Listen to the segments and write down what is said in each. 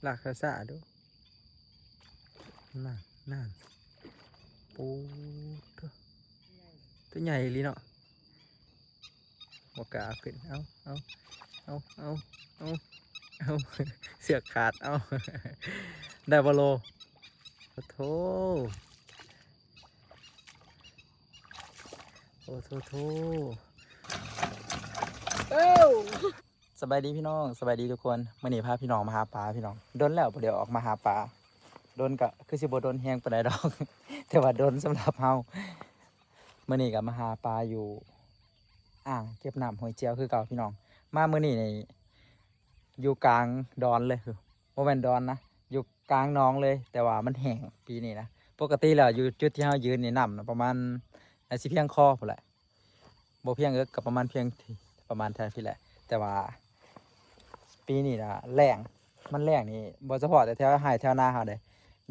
ລາກຊ້າໆດູ. ນັ້ນ ນັ້ນ ໂອ້ ໂທ້ ຕົວໃຫຍ່ອີ່ຫຼີເນາະ. ບໍ່ກ້າເອົາຂຶ້ນ. ເອົາ ເອົາ ເອົາ ເອົາ ເອົາ ເອົາ ເຊືອກຂາດ. ເອົາ ໄດ້ບໍ່ໂລ? ໂອ້ໂທ ໂອ້ໂທໂທ ເອີ ສະບາຍດີພີ່ນ້ອງ ສະບາຍດີທຸກຄົນ. ມື້ນີ້ພາພີ່ນ້ອງມາຫາປາພີ່ນ້ອງ. ດົນແລ້ວບໍ່ໄດ້ອອກມາຫາປາ. ດົນກະຄືຊິບໍ່ດົນແຮງປານໃດດອກ ແຕ່ວ່າດົນສຳລັບເຮົາ. ມື້ນີ້ກະມາຫາປາຢູ່ອ່າງເກັບນ້ຳຫ້ວຍຈຽວຄືເກົ່າພີ່ນ້ອງ. ມາມື້ນີ້ນີ້ຢູ່ກາງດອນເລີຍ ບໍ່ແມ່ນດອນນະ ຢູ່ກາງໜອງເລີຍ ແຕ່ວ່າມັນແຫ້ງປີນີ້ນະ. ປົກກະຕິແລ້ວຢູ່ຈຸດທີ່ເຮົາຢືນນີ້ ນ້ຳນະປະມານ ໜ້າຊິພຽງຄໍພຸ້ນແຫຼະ. ບໍ່ພຽງເອິກ ກໍປະມານພຽງ ປະມານແຖວພີ້ແຫຼະ. ແຕ່ວ່າປີນີ້ນະແລ້ງ ມັນແລ້ງນີ້ບໍ່ສະເພາະແຕ່ແຖວໄຮ່ແຖວນາເຮົາເດ້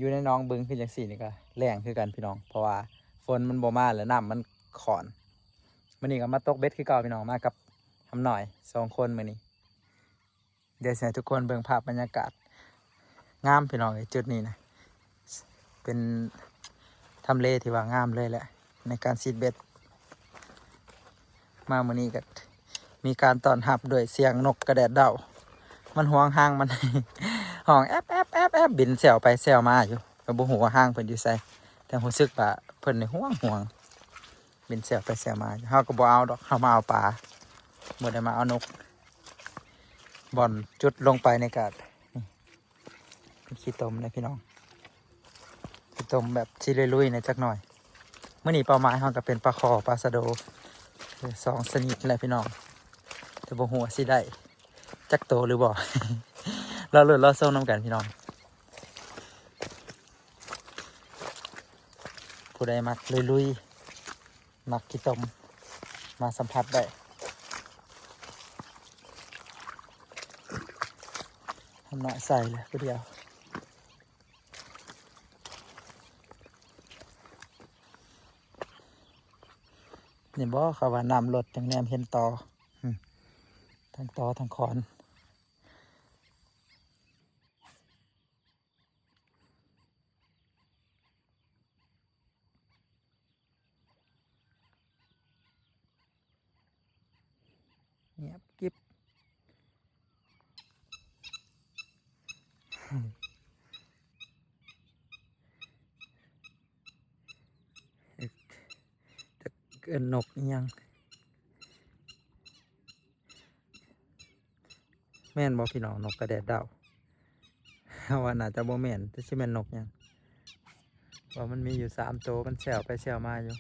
ຢູ່ໃນໜອງບຶງຄືຈັ່ງຊີ້ນີ້ກໍແລ້ງຄືກັນພີ່ນ້ອງ ເພາະວ່າຝົນມັນບໍ່ມາ ແລ້ວນ້ຳມັນຂ້ອນ. ມື້ນີ້ກໍມາຕົກເບັດຄືເກົ່າພີ່ນ້ອງ ມາກັບຄຳນ້ອຍສອງຄົນມື້ນີ້. ດຽວຊິໃຫ້ທຸກຄົນເບິ່ງພາບບັນຍາກາດ ງາມພີ່ນ້ອງເອີຍ. ຈຸດນີ້ນະ ເປັນທຳເລທີ່ວ່າງາມເລີຍແຫຼະ ໃນການຊີດເບັດ. ມາມື້ນີ້ກໍມີການຕ້ອນຮັບດ້ວຍສຽງນົກກະແດດເດົາ. ມັນຫວງຮັງມັນ ຮ້ອງແອບໆໆໆ ບິນແຊວໄປແຊວມາຢູ່. ກໍບໍ່ຮູ້ວ່າຮັງເພິ່ນຢູ່ໃສ ແຕ່ຮູ້ສຶກວ່າເພິ່ນນີ້ຫວງໆ ບິນແຊວໄປແຊວມາ. ເຮົາກໍບໍ່ເອົາດອກ ເຮົາມາເອົາປາ ບໍ່ໄດ້ມາເອົານົກ. ບ່ອນຈຸດລົງໄປນີ້ກະ ນີ້ ເປັນຂີ້ຕົມເດ້ພີ່ນ້ອງ ຂີ້ຕົມແບບຊິລຸຍໆແດ່ຈັກໜ້ອຍ. ມື້ນີ້ເປົ້າໝາຍເຮົາກະເປັນປາຄໍ່ ປາຊະໂດ ເອີ ສອງຊະນິດແຫຼະພີ່ນ້ອງ ແຕ່ບໍ່ຮູ້ວ່າຊິໄດ້ຈັກໂຕຫຼືບໍ່. ລໍລຸ້ນລໍຊົມນຳກັນພີ່ນ້ອງ. ຜູ້ໃດມັກລຸຍໆ ມັກຂີ້ຕົມ ມາສຳຜັດໄດ້. ທຳນ້ອຍໃສ່ເລີຍຜູ້ດຽວ. ນີ້ບໍ່ ເຂົາວ່ານ້ຳລົດຈັ່ງແນມເຫັນຕໍ ອືມ ທັງຕໍທັງຄອນ. ງຽບກິບ ຈັກເອີ້ນນົກອີ່ຫຍັງ. ແມ່ນບໍ່ພີ່ນ້ອງ ນົກກະແດດເດົາ? ເຮົາວ່າໜ້າຈະບໍ່ແມ່ນ ແຕ່ຊິແມ່ນນົກຫຍັງ ເພາະມັນມີຢູ່ສາມໂຕ ມັນແຊວໄປແຊວມາຢູ່.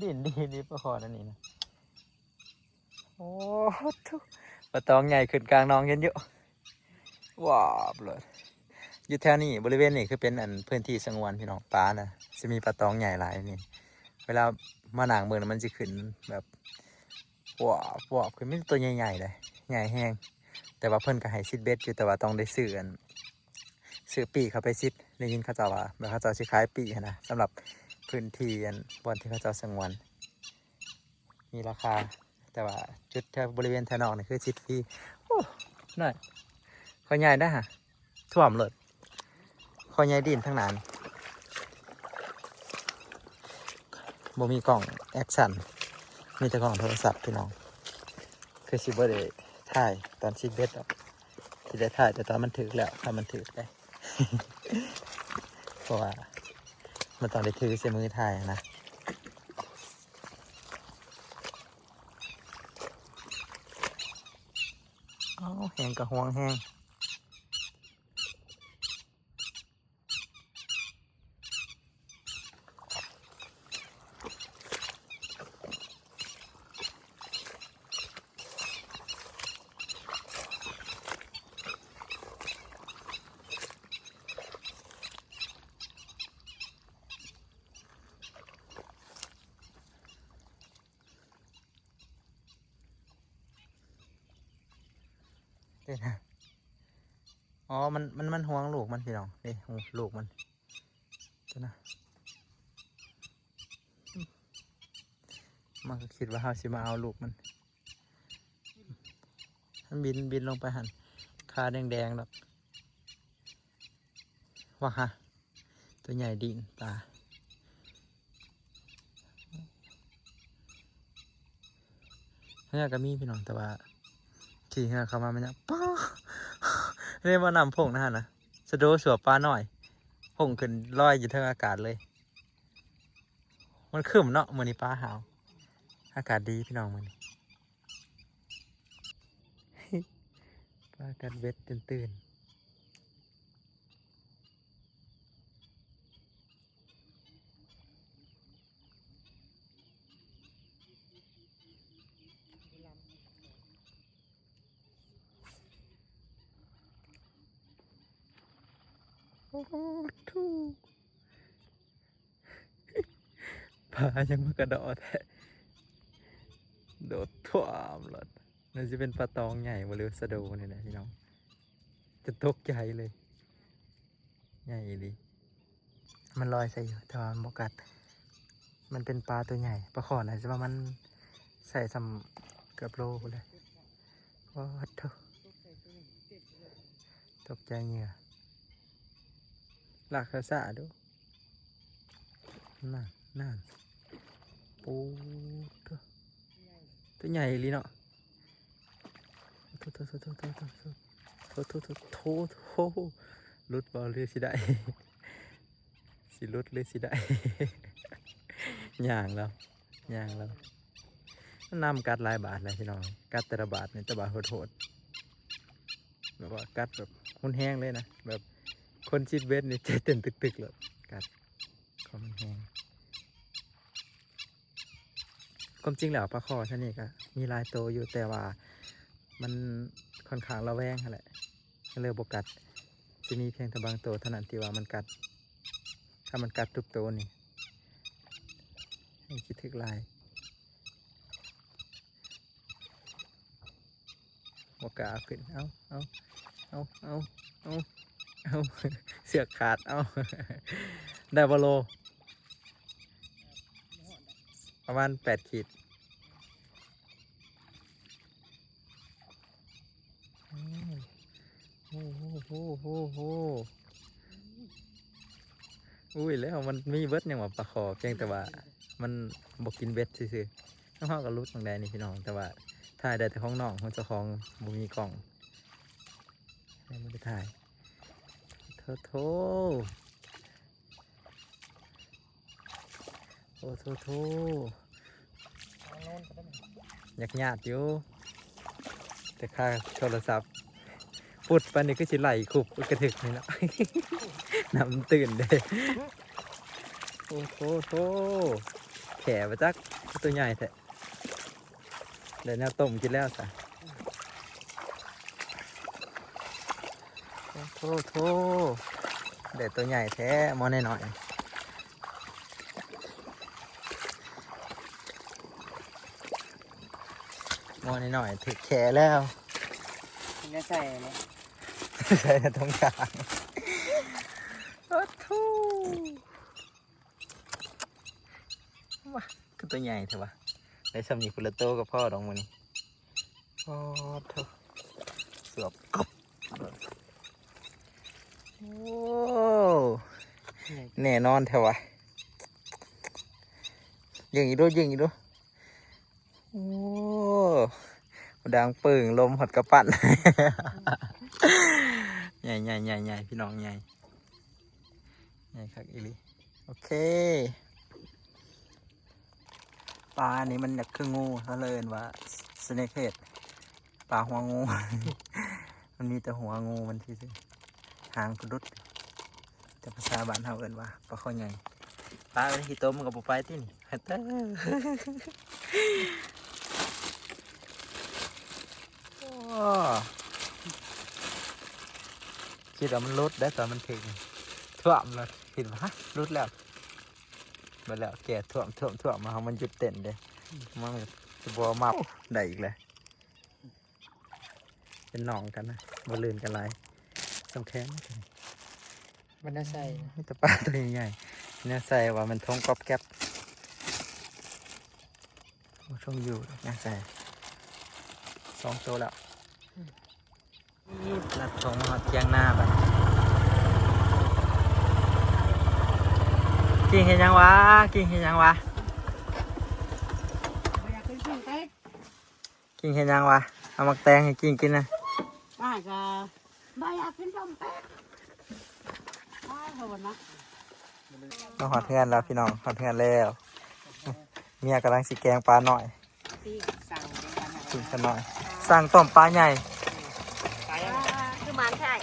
ດິ້ນດີນີ້ປາຄໍ່ອັນນີ້ນະ. ໂອ້ໂທ້ ປາຕອງໃຫຍ່ຂຶ້ນກາງໜອງເຫັນຢູ່ ວາບເລີຍ. ຢູ່ແຖວນີ້ ບໍລິເວນນີ້ຄືເປັນອັນພື້ນທີ່ສະຫງວນພີ່ນ້ອງ ປານະ ຊິມີປາຕອງໃຫຍ່ຫຼາຍນີ້. ເວລາມານັ່ງເບິ່ງ ມັນຊິຂຶ້ນແບບວາບໆ ຄືມີແຕ່ໂຕໃຫຍ່ໆເດ້ ໃຫຍ່ແຮງ. ແຕ່ວ່າເພິ່ນກໍໃຫ້ຊີດເບັດຢູ່ ແຕ່ວ່າຕ້ອງໄດ້ຊື້ອັນ ຊື້ປີ້ເຂົ້າໄປຊີດ. ໄດ້ຍິນເຂົາເຈົ້າວ່າ ແບບເຂົາເຈົ້າຊິຂາຍປີ້ຫັ້ນນະ ສຳລັບພື້ນທີ່ອັນ ບ່ອນທີ່ເຂົາເຈົ້າສະຫງວນ ມີລາຄາ. ແຕ່ວ່າຈຸດແຖວບໍລິເວນແຖວນອກນີ້ຄືຊີດຟຣີ. ໂອ້ ນ້ອຍ ຂ້ອຍໃຫຍ່ໄດ໋ຫະ ຖ້ວມໂລດ. ຂ້ອຍໃຫຍ່ດິ້ນທັງນັ້ນ ບໍ່ມີກ້ອງແອັກຊັນ ມີແຕ່ກ້ອງໂທລະສັບພີ່ນ້ອງ. ຄືຊິບໍ່ໄດ້ຖ່າຍຕອນຊີດເບັດດອກ ຊິໄດ້ຖ່າຍແຕ່ຕອນມັນຖືກແລ້ວ ຖ້າມັນຖືກໄດ໋ ເພາະວ່າມັນຕ້ອງໄດ້ຖືໃສ່ມືຖ່າຍນະ. ເອົາ ແຮງກະຫວງແຮງ. ເດ້ນະ ອໍ ມັນ ມັນ ມັນຫວງລູກມັນພີ່ນ້ອງ ເດ້ ລູກມັນ ເດ້ນະ. ມັນກໍຄິດວ່າເຮົາຊິມາເອົາລູກມັນ. ມັນບິນ ບິນລົງໄປຫັ້ນ ຂາແດງໆດອກ. ວ່າຮະ ຕົວໃຫຍ່ດິນປາ. ເຮືອກໍມີພີ່ນ້ອງ ແຕ່ວ່າຂີ່ເຮືອເຂົ້າມາມັນຍັງ ປ້າ ເລີຍວ່ານ້ຳພົ້ງນະຫັ້ນນະ ສະໂດສວບປານ້ອຍ ພົ້ງຂຶ້ນລອຍຢູ່ເທິງອາກາດເລີຍ. ມັນຄຶ້ມເນາະ ມື້ນີ້ຟ້າຫາວ ອາກາດດີພີ່ນ້ອງມື້ນີ້. ປາກັດເບັດຕື່ນໆ. ໂອ້ໂຫ ປາຍັງມາກະເດາະແທ້ ໂດດຖ້ວມໂລດ. ໜ້າຈະເປັນປາຕອງໃຫຍ່ບໍ່ ຫຼືສະໂດນີ້ແຫຼະພີ່ນ້ອງ ຈະຕົກໃຈເລີຍ ໃຫຍ່ອີ່ຫຼີ. ມັນລອຍໃສ່ຢູ່ ແຕ່ວ່າມັນບໍ່ກັດ ມັນເປັນປາຕົວໃຫຍ່. ປາຄໍ່ນະ ຊິວ່າມັນໃສ່ສ່ຳເກືອບໂລພຸ້ນແຫຼະ. ໂອ້ໂທ້ ຕົກໃຈເຫຍື່ອ ລາກຊ້າໆດູ. ນັ້ນ ນັ້ນ ໂອ້ໂທ້ ຕົວໃຫຍ່ອີ່ຫຼີເນາະ. ໂທ້ ໂທ້ ໂທ້ ໂທ້ ໂທ້ ໂອ້ ຫຼຸດບໍ່ ຫຼືຊິໄດ້ ຊິຫຼຸດ ຫຼືຊິໄດ້ ຍ່າງແລ້ວ ຍ່າງແລ້ວ. ມັນນຳກັດຫຼາຍບາດແລ້ວພີ່ນ້ອງ ກັດແຕ່ລະບາດນີ້ ແຕ່ບາດໂຫດໆ ແບບວ່າກັດແບບຮຸນແຮງເລີຍນະ ແບບຄົນຊິດເບັດນີ້ໃຈເຕັ້ນຕຶກໆ ແລ້ວກັດ ຄວາມຮຸນແຮງ. ຄວາມຈິງແລ້ວປາຄໍ່ຊະນີ້ກໍມີຫຼາຍໂຕຢູ່ ແຕ່ວ່າມັນຄ່ອນຂ້າງລະແວງຫັ້ນແຫຼະ ກໍເລີຍບໍ່ກັດ. ຈະມີພຽງແຕ່ບາງໂຕເທົ່ານັ້ນທີ່ວ່າມັນກັດ ຖ້າມັນກັດທຸກໂຕນີ້ ມັນຊິຖືກລາຍ. ບໍ່ກ້າເອົາຂຶ້ນ ເອົາ ເອົາ ເອົາ ເອົາ ເອົາ ເຊືອກຂາດ ເອົາ ໄດ້ບໍ່ໂລ? ປະມານແປດຂີດ. ໂອ້ໂຫ ໂອ້ໂຫ ໂອ້ໂຫ ໂອ້ໂຫ ອຸ້ຍ ແລ້ວມັນມີເບິດຫຍັງວ່າປາຄໍ່ ພຽງແຕ່ວ່າມັນບໍ່ກິນເບັດຊື່ໆ. ຂອງເຮົາກໍຫຼຸດບາງແດນີ້ພີ່ນ້ອງ ແຕ່ວ່າຖ່າຍໄດ້ແຕ່ຂອງນ້ອງ ຂອງເຈົ້າຂອງບໍ່ມີກ້ອງ ເລີຍບໍ່ໄດ້ຖ່າຍ. ໂທ້ໂທ້ ໂອ້ໂທ້ໂທ້ ຢາກຍາດຢູ່ ແຕ່ຄ່າໂທລະສັບ ປຸດປານນີ້ຄືຊິໄລ່ຄຸບກະທຶກນີ້ເນາະ ນ້ຳຕື່ນເດ້. ໂອ້ໂທ້ໂທ້ ແຂ້ບໍ່ຈັກ ຄືໂຕໃຫຍ່ແທ້. ໄດ້ແນວຕົ້ມກິນແລ້ວຊະ. ໂອ້ໂທ້ ໄດ້ໂຕໃຫຍ່ແທ້ ໝໍ້ນ້ອຍໆ ໝໍ້ນ້ອຍໆ ຖືກແຂ້ແລ້ວ. ໄດ້ໃສ່ເນາະ ໃສ່ໃນຖົງຢາງ. ໂອ້ໂທ້. ວ້າ ຄືຕົວໃຫຍ່ແທ້ວະ ໄດ້ຊ່ຳນີ້ພຸ້ນລະໂຕກໍພໍດອກມື້ນີ້. ໂອ້ໂທ້ ສວບກົບ ໂອ້ ໃຫຍ່ ແນ່ນອນແທ້ວະ. ຍິງອີກດູ ຍິງອີກດູ. ໂອ້ ດັງປຶ້ງ ລົມຮອດກະປັ່ນ. ໃຫຍ່ ໃຫຍ່ ໃຫຍ່ ໃຫຍ່ ພີ່ນ້ອງ ໃຫຍ່ ໃຫຍ່ຄັກອີ່ຫຼີ. ໂອເຄ ປານີ້ມັນຢາກຄືງູ ເຂົາເລີຍເອີ້ນວ່າ snake head ປາຫົວງູ. ມັນມີແຕ່ຫົວງູມັນຊື່ໆ ຫາງກະດຸດ ແຕ່ພາສາບ້ານເຮົາເອີ້ນວ່າປາຄໍ່ໃຫຍ່. ປາເອີຍ ຂີ້ຕົມມັນກໍບໍ່ໄປຕິນີ້ ເຕີ. ໂອ້ ຄິດວ່າມັນຫຼຸດໄດ້ຕອນມັນຖືກ ຖ້ວມແລ້ວ ຄິດວ່າ ຮະ ຫຼຸດແລ້ວ. ເບິ່ງແລ້ວ ແກ່ຖ້ວມ ຖ້ວມ ຖ້ວມມາ ມັນຢຸດເຕັ້ນເດ້ ມັນຈະບໍ່ມາໄດ້ອີກແລ້ວ. ເປັນນ້ອງກັນນະ ບໍ່ລື່ນກັນຫຼາຍ ສ່ຳແຂນ. ມັນນະໃສ່ ມີແຕ່ປາຕົວໃຫຍ່ໆ ແນວໃສ່ວ່າມັນຖົງກອບແກັບ. ຊົມວິວ ຍັງໃສ່ສອງໂຕແລ້ວ. ລັດທົ່ງມາຮອດຖຽງນາບັດ. ກິ່ງເຮັດຫຍັງວະ? ກິ່ງເຮັດຫຍັງວະ? ກິ່ງເຮັດຫຍັງວະ? ເອົາໝາກແຕງໃຫ້ກິ່ງກິນນະ. ອ້າຍກໍບໍ່ຢາກກິນສົ້ມແປະ. ອ້າຍ ເຮົາບໍ່ນັກ. ມາຮອດເຮືອນແລ້ວພີ່ນ້ອງ, ຮອດເຮືອນແລ້ວ. ເມຍກຳລັງຊິແກງປານ້ອຍ. ປີ້ງປານ້ອຍ. ສັ່ງຕົ້ມປາໃຫຍ່. ປາຍັງ? ຄືໝານແທ້.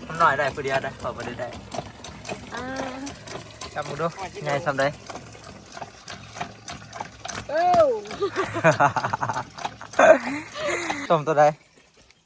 ມັນນ້ອຍໄດ້ຜູ້ດຽວໄດ້, ຂ້ອຍບໍ່ໄດ້ໄດ້. ອ່າ ຈັບເບິ່ງດູ, ໃຫຍ່ສ່ຳໃດ? ເອີ ຕົ້ມໂຕໃດ?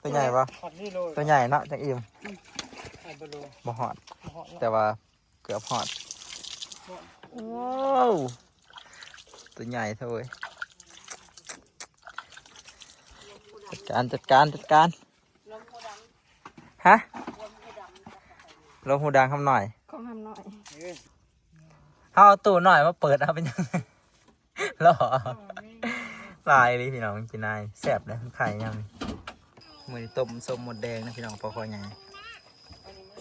ໂຕໃຫຍ່ບໍ່? ຮອດນີ້ໂລ. ໂຕໃຫຍ່ເນາະ ຈັ່ງອີ່ມ. ອືມ ໄປບໍ່ໂລ. ບໍ່ຮອດ. ບໍ່ຮອດເນາະ. ແຕ່ວ່າເກືອບຮອດ. ວ້າວ ໂຕໃຫຍ່ເທົ່າເວີຍ. ຈັດການ ຈັດການ ຈັດການ. ຮະ? ລົມຫູດັງຄຳນ້ອຍ. ຂອງຄຳນ້ອຍ. ເອີ ເຮົາເອົາຕູ້ນ້ອຍມາເປີດເອົາເປັນຫຍັງ? ຫຼໍ່ ຫຼາຍເລີຍພີ່ນ້ອງ, ກິນໄດ້ ແຊບເດ້ ໄຂ່ຍາມນີ້. ມື້ນີ້ຕົ້ມສົ້ມມົດແດງນະພີ່ນ້ອງ, ປາຄໍໃຫຍ່.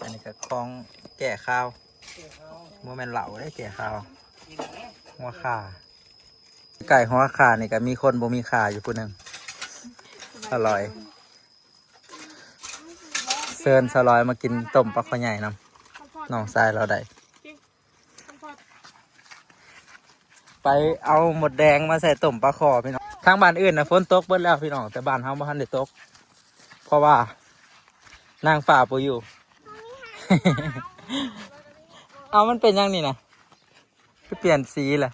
ອັນນີ້ກໍຂອງແກ້ຄາວ, ບໍ່ແມ່ນເຫຼົ້າເດ້ ແກ້ຄາວ. ຫົວຂ່າ, ໃກ້ຫົວຂ່ານີ້ກໍມີຄົນບໍ່ມີຂາຢູ່ຜູ້ໜຶ່ງ. ອະລ່ອຍ. ເຊີນສາວລອຍມາກິນຕົ້ມປາຄໍໃຫຍ່ນຳ ນ້ອງຊາຍລາວໄດ້. ໄປເອົາມົດແດງມາໃສ່ຕົ້ມປາຄໍພີ່ນ້ອງ. ທາງບ້ານອື່ນນະຝົນຕົກເບິດແລ້ວພີ່ນ້ອງ, ແຕ່ບ້ານເຮົາບໍ່ທັນໄດ້ຕົກ ເພາະວ່ານາງຟ້າບໍ່ຢູ່. ເອົາ ມັນເປັນຫຍັງນີ້ນະ? ຄືປ່ຽນສີລະ?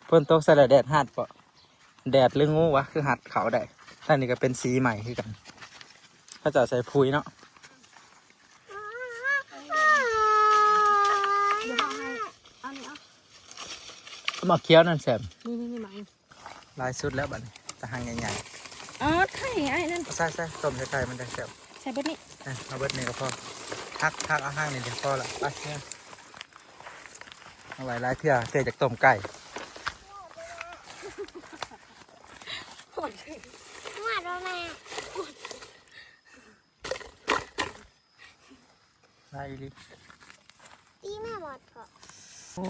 ຝົນຕົກໃສ່ແລ້ວແດດຮັດເບາະ? ແດດຫຼືງູວະ ຄືຮັດເຂົ້າໄດ້. ທາງນີ້ກໍເປັນສີໃໝ່ຄືກັນ, ເຂົາເຈົ້າໃສ່ປຸ໋ຍເນາະ. ດຽວເຮົາໃຫ້ ເອົານີ້ເອົາ ໝາກຂຽວນັ້ນແຊມ. ນີ້ໆໆ ໝາກ ຫຼາຍສຸດແລ້ວບັດນີ້ ຕາຫາງໃຫຍ່ໆ. ອໍ ໄຂ່ອ້າຍນັ້ນ ໃສ່ໆ ຕົ້ມໃສ່ໄຂ່ມັນຈັ່ງແຊບ. ໃສ່ເບິດນີ້ ເອີ ເອົາເບິດນີ້ກໍພໍ. ຫັກ ຫັກເອົາຫາງນີ້ເດ ພໍລະ. ໄປ ເອົາໄວ້ຫຼາຍເທື່ອ ເທື່ອຢາກຕົ້ມໄກ່. ຫວາດບໍ່ແມ່? ຫຼາຍອີ່ຫຼີ. ຕີແມ່ໝົດເພາະ. ໂອ້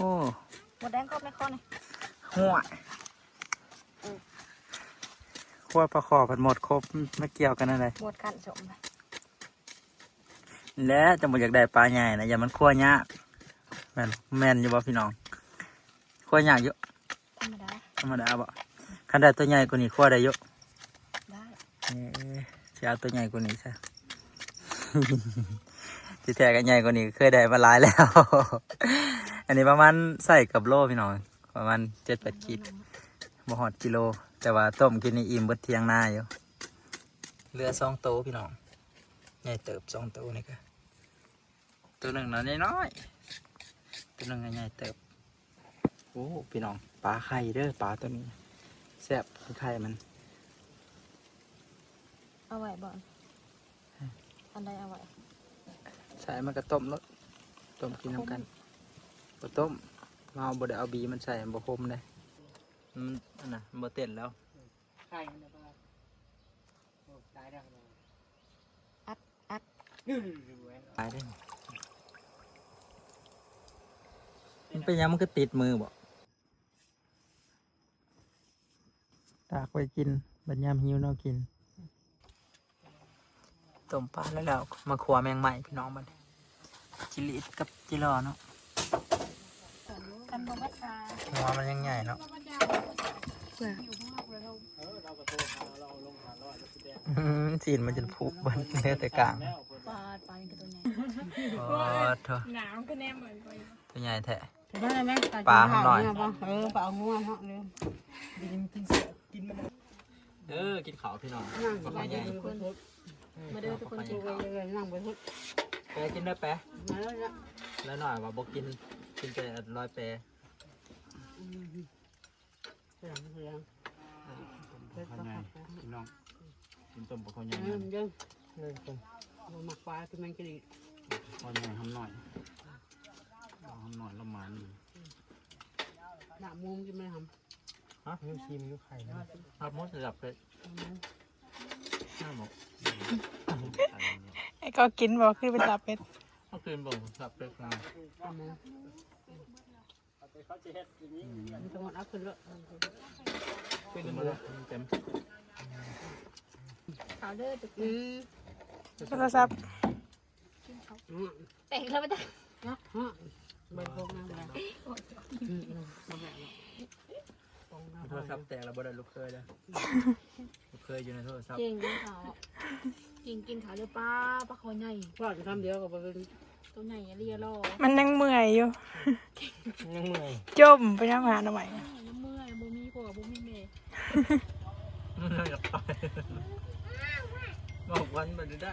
ໝົດແດງຄອບໃນຄໍນີ້. ຫ້ວຍ ເອີ ຂົ້ວປາຄໍພັດໝົດຄົບ ມາກ່ຽວກັນນັ້ນແຫຼະ. ໝົດຂັ້ນສົມ ແລະ ຈັ່ງບໍ່ຢາກໄດ້ປາໃຫຍ່ນະ ຢ້ານມັນຂົ້ວຍາກ. ແມ່ນ ແມ່ນຢູ່ບໍ່ພີ່ນ້ອງ? ຂົ້ວຍາກຢູ່. ທຳມະດາ ທຳມະດາບໍ? ຄັນໄດ້ຕົວໃຫຍ່ກວ່ານີ້ ຂົ້ວໄດ້ຢູ່. ໄດ້. ເອີ ຊິເອົາຕົວໃຫຍ່ກວ່ານີ້ຊະ. ທີ່ແທ້ກໍໃຫຍ່ກວ່ານີ້ ເຄີຍໄດ້ມາຫຼາຍແລ້ວ. ອັນນີ້ປະມານ ໃສ່ເກືອບໂລພີ່ນ້ອງ, ປະມານເຈັດແປດຂີດ ບໍ່ຮອດກິໂລ. ແຕ່ວ່າຕົ້ມກິນນີ້ອີ່ມເບິດຖຽງນາຢູ່. ເຫຼືອສອງໂຕພີ່ນ້ອງ, ໃຫຍ່ເຕີບສອງໂຕນີ້ກະ. ໂຕໜຶ່ງນະນ້ອຍໆ ໂຕໜຶ່ງໃຫຍ່ເຕີບ. ໂອ້ ພີ່ນ້ອງ ປາໄຂ່ເດີ ປາໂຕນີ້ແຊບ ໄຂ່ມັນ. ເອົາໄວ້ບໍ່? ອັນໃດເອົາໄວ້? ໃສ່ມັນກໍຕົ້ມໂລດ ຕົ້ມກິນນຳກັນ. ບໍ່ຕົ້ມ ເຮົາບໍ່ໄດ້ເອົາບີມັນໃສ່ ມັນບໍ່ຄົມເດ້. ມັນ ອັນນະ ມັນບໍ່ເຕັ້ນແລ້ວ. ໄຂ່ມັນ ອັດ ອັດ ຕາຍເດ້. ມັນເປັນຫຍັງ ມັນຄືຕິດມືບໍ? ຕາກໄວ້ກິນ ບັດຍາມຫິວເນາະກິນ. ຕົ້ມປາແລ້ວໆ ມາຂົ້ວແມງໄມ້ພີ່ນ້ອງບັດນີ້. ຈິລີດກັບຈິລໍເນາະ. ຄັນບໍ່ເບິດກະ ຫົວມັນຍັງໃຫຍ່ເນາະ. ອືມ ຊີ້ນມັນຈົນຜຸເບິດ ເຫຼືອແຕ່ກາງ. ປາ ປານີ້ກໍຕົວໃຫຍ່. ໂອ້ໂທ ໜາວຄືແນມເບິ່ງ ຕົວໃຫຍ່ແທ້. ປານ້ອຍ ເອີ ປາງົວເນາະ. ເດີ ກິນເຂົ້າພີ່ນ້ອງ. ມາເດີທຸກຄົນ ມາເດີທຸກຄົນ ກິນເຂົ້າ. ແປະກິນເດີແປະ. ລາວນ້ອຍວ່າບໍ່ກິນ ກິນແຕ່ລອຍແປະ. ເອີ ຕົ້ມປາຄໍໃຫຍ່ພີ່ນ້ອງ, ກິນຕົ້ມປາຄໍໃຫຍ່. ເອີ ເດີ ບໍ່ມັກປາ ກິນແມງກິລີດ. ຄໍໃຫຍ່ຫຳນ້ອຍ ຫຳນ້ອຍລະໝານ. ດາບໝູກິນໄໝຫຳ? ຮະ? ຍັງຊີມຢູ່ໄຂ່ນະ. ລາບໝູ ຫຼືລາບເປັດ? ລາບໝູ ນ້ຳໝົກ. ໄອ້ກໍກິນບໍ່ ຄືເປັນລາບເປັດ? ເອົາຄືນບໍ່ ລາບເປັດນະ. ລາບໝູ ເຂົາຊິເຮັດຢູ່ນີ້ ອືມ ມັນສະໝົດເອົາຂຶ້ນໂລດ ຂຶ້ນໝົດແລ້ວ ເຕັມ. ເອົາເດີ ອືມ ໂທລະສັບ ອືມ ແຕກແລ້ວບໍ່ຈັກ ເນາະ ເນາະ ເບິ່ງໂທລະສັບ ອືມ ອືມ ບໍ່ແຕກແລ້ວ ໂທລະສັບແຕກແລ້ວບໍ່ໄດ້ລູກເຂີຍເດີ ລູກເຂີຍຢູ່ໃນໂທລະສັບ ເກັ່ງກິນເຂົ້າ ເກັ່ງກິນເຂົ້າເດີ ປາ ປາຄໍໃຫຍ່ ເວົ້າຄຳດຽວກໍບໍ່ເປັນ ໂຕໃຫຍ່ອີ່ຫຼີຫຼໍ ມັນຍັງເມື່ອຍຢູ່ ຍັງເມື່ອຍ ຈົ່ມໄປນຳຫາໜໍ່ໄມ້ ຍັງເມື່ອຍ ບໍ່ມີພໍ່ບໍ່ມີແມ່ ມັນຢາກຕາຍ ບອກວັນບໍ່ໄດ້ ໄດ້